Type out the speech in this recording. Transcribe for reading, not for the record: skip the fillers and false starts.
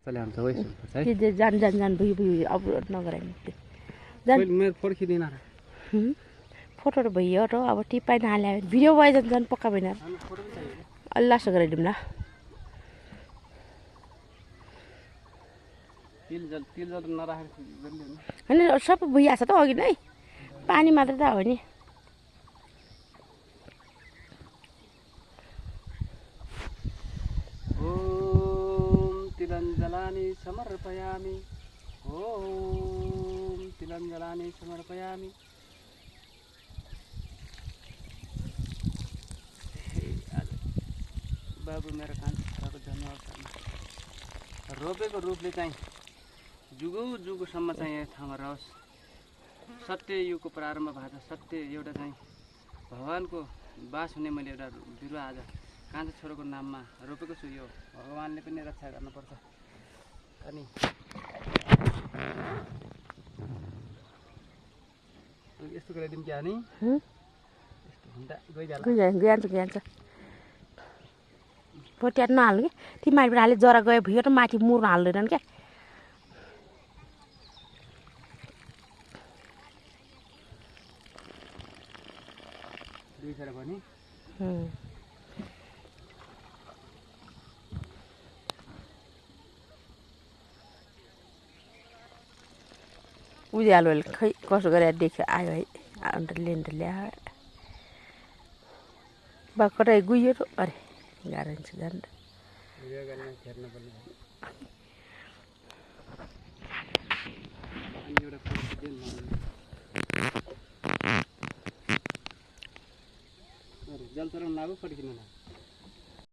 चले हुन्छ वैस है के जान जान जान भुइ भुइ अपलोड नगराइनु त्यो जान मेरो फोटो खिदिन र फोटो त भइयो र अब टिपाइ नहाले भिडियो भए जान पक्का भएन फोटो पनि चाहियो अल्लाह सो गराइदिउँ ल तिल जल नराखेर जल्दी हैन सबै भइहाल्छ त अघि नै पानी मात्र त हो नि ओम तिलञ्जलानि समर्पयामि ओम तिलञ्जलानि समर्पयामि बाबु मेरो कान्छो छोराको जन्म अवसरमा रोपेको रुखले चाहिँ जुगौ जुगोसम्म चाहिँ यहाँ ठाउँमा रहोस् सत्य युगको प्रारम्भ भएको छ सत्य एउटा चाहिँ भगवानको बास हुने मैले एउटा बिरुवा आज कान्छो छोराको नाममा रोपेको छु यो भगवानले पनि रक्षा गर्नुपर्छ अनि यस्तो गराइदिउँ कि हानी यस्तो हुँदा गइहाल्छ पोट्याट नहाल्नु कि ती माथिबाट हाले जरा गयो भुइँ र माथि मुर्न हाल्दैनन् क्या दुई छोरा भने उज्यालो खै कसो गरेर देख्यो आयो है अन्त लिएर ल्यायो बाकटै गुइयो अरे गाह्रो हुन्छ झन् जल चलाउनु लाग्यो फर्किनु